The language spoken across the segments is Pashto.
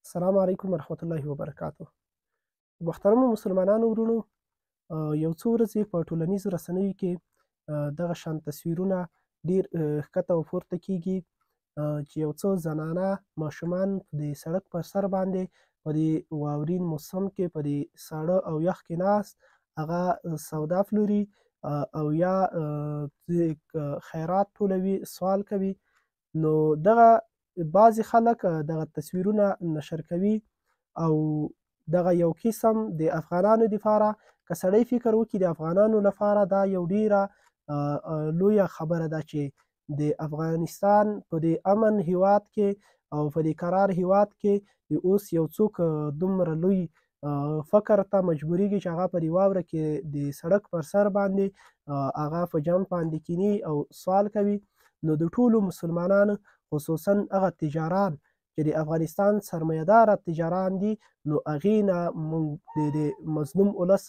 السلام علیکم ورحمت الله وبرکاته. محترمو مسلمانانو ورونو، یو څو ورځې په ټولنیزو رسنیو کې دغه شان تصویرونه ډیر ښکته او پورته کیږي چې یو څو زنانه ماشومان د سړک پر سر باندې په دې واورین موسم کې په دې ساړه او یخ کې ناست هغه سودا پلوري او یا خیرات ټولوي، سوال کوي. نو دغه بعضې خلک دغه تصویرونه نشر کوي او دغه یو قسم د افغانانو دپاره که سړی فکر وکړي د افغانانو لپاره دا یو ډیره لویه خبره ده چې د افغانستان په دې امن هیواد کې او په دې قرار هیواد کې د اوس یو څوک دومره لوی فقر ته مجبوریږي چې هغه په دې واوره کې د سړک پر سر باندې هغه په جمپ باندې کینی او سوال کوي. نو د ټولو مسلمانانو خصوصا هغه تجاران چې د افغانستان سرمایهداره تجاران دي، نو هغې نه موږ د مظلوم ولس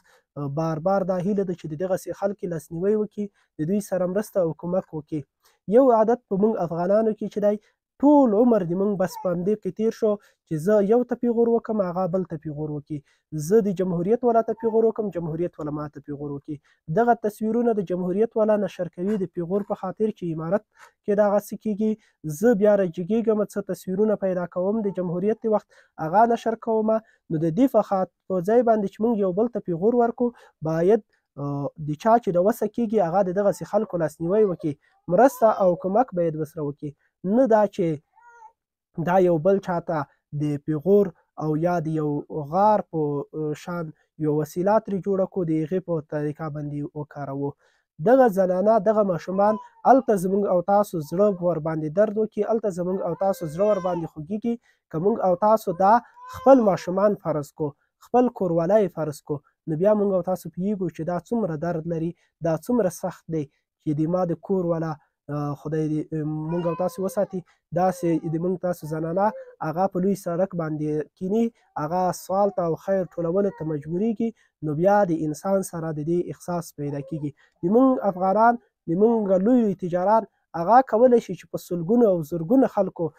بار بار دا هیله ده چې د دغسې خلکو لاسنیوی وکړي، د دوی سره مرسته او کمک وکړي. یو عادت په موږ افغانانو کې چې دی ټول عمر د موږ بس په همدې کې تیر شو چې زه یو ته پیغور وکم هغه بل ته پیغور وکړي، زه د جمهوریت والا ته پیغور وکم جمهوریت والا ما ته پیغور وکړي. دغه تصویرونه د جمهوریت والا نشر کوي د پیغور په خاطر چې امارت کې دغه څه کیږي، زه بیا راجګېږم څه تصویرونه پیدا کوم د جمهوریت د وخت هغه نشر کوم. نو د دې په ځای باندې چې موږ یو بل ته پیغور ورکو باید د چا چې د وسه کیږي هغه د دغسې خلکو لاسنیوی وکړي، مرسته او کمک باید ورسره وکړي، نه دا چې دا یو بل چاته د پیغور او یا د یو غار په شان یو وسیله ترې جوړه کړو د هغې په طریقه باندې وکاروو. دغه زنانه دغه ماشومان هلته زموږ او تاسو زړه ورباندې درد وکړي، هلته زموږ او تاسو زړه ورباندې خوږیږي که موږ او تاسو دا خپل ماشومان فرض کو، خپل کوروالی فرض کو، نو بیا موږ او تاسو پوهیږو چې دا څومره درد لري، دا څومره سخت دی چې د ما د کور والا خدای دې موږ او تاسو وساتي، داسې د موږ تاسو زنانه هغه په لوی سړک باندې کینی، هغه سوال ته او خیر ټولولو ته مجبوریږي. نو بیا د انسان سره د دې احساس پیدا کیږي. د موږ افغانان د موږ لوی لوی تجاران هغه کولی شي چې په سلګونو او زرګونو خلکو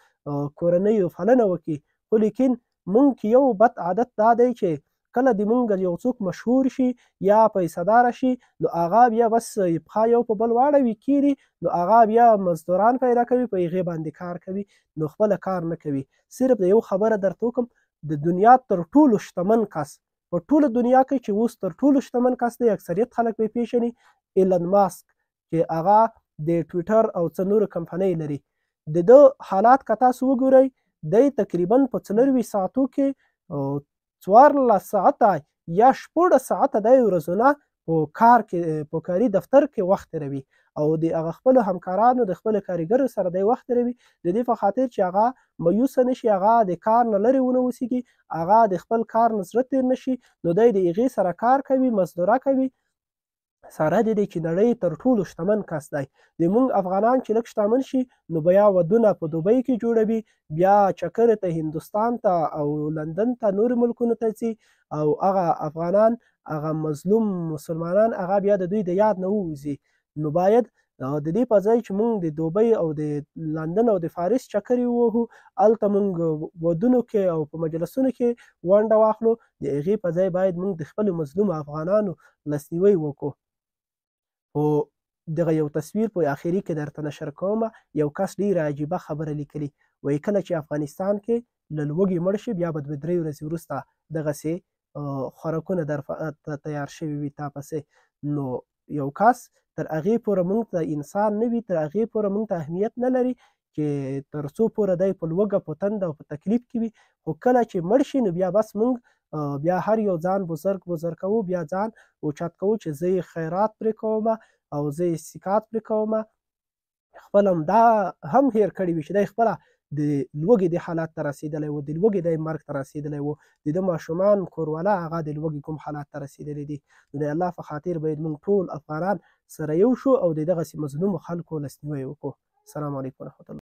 کورنیو پالنه وکړي، خو لیکن موږ کې یو بد عادت دا دی چې کله د مونږ یو څوک مشهور شي یا پیسهدار شي نو هغه بیا بس پښه یو په بل واړوي کینی، نو هغه بیا مزدوران پیدا کوي په هغې باندې کار کوي، نو خپله کار نه کوي. صرف د یو خبره درته وکړم، د دنیا تر ټولو شتمن کس په ټوله دنیا کې چې اوس تر ټولو شتمن کس دی، اکثریت خلک به یې پېژني، ایلن ماسک چې هغه د ټویټر او څه نورو کمپنۍ لري، د ده حالات که تاسو وګورئ دی تقریبا په 24 ساعتو کې 14 ساعته یا 16 ساعته دی ورځونه په کار کې په کاري دفتر کې وخت تېروي او د هغه خپلو همکارانو د خپلو کاریګرو سره دی وخت تېروي، د دې په خاطر چې هغه مایوسه نه شي، هغه د کار نه لرې ونه اوسېږي، هغه د خپل کار نه زړه تېر نه شي، نو دی د هغې سره کار کوي، مزدوره کوي. سره د دې چې نړۍ تر ټولو شتمن کس دی، د موږ افغانان چې لږ شتمن شي نو بیا ودونه په دوبۍ کې جوړوي، بیا چکر ته هندوستان ته او لندن ته نورو ملکونو ته ځي، او هغه افغانان هغه مظلوم مسلمانان هغه بیا د دوی د یاد نه ووځي. نو باید د دې په ځای چې موږ د دوبۍ او د لندن او د فارس چکرې ووهو، هلته موږ ودونو کې او په مجلسونو کې ونډه واخلو، د هغې په ځای باید موږ د خپلو مظلومو افغانانو لاسنیوی وکړو. خو دغه یو تصویر په آخري کې درته نشر کوم، یو کس ډېره عجیبه خبره لیکلې، وایي کله چې افغانستان کې له لوږې مړ شي بیا به دوه درې ورځې وروسته دغسې خوراکونه در تیار شوي وي تا پسې. نو یو کس تر هغې پورې موږ ته انسان نه وي، تر هغې پورې موږ ته اهمیت نه لري چې تر څو پورې دی په لوږه په تنده او په تکلیف کې وي، خو کله چې مړ شي نو بیا بس موږ بیا هر یو ځان بزرګ بزرګ کوو، بیا ځان اوچت کوو چې زه یې خیرات پرې کوم او زه یې سکات پرې کوم. خپل هم دا هم هېر کړي وي چې دی خپله د لوږې د حالت ته رسېدلی و، د لوږې دی مرګ ته رسېدلی و، د ده ماشومان کورواله هغه د لوږې کوم حالت ته رسېدلی دي. نو د الله په خاطر باید موږ ټول افغانان سره یو شو او د دغسې مظلومو خلکو لاسنیوی وکړو. السلام علیکم ورحمت الله.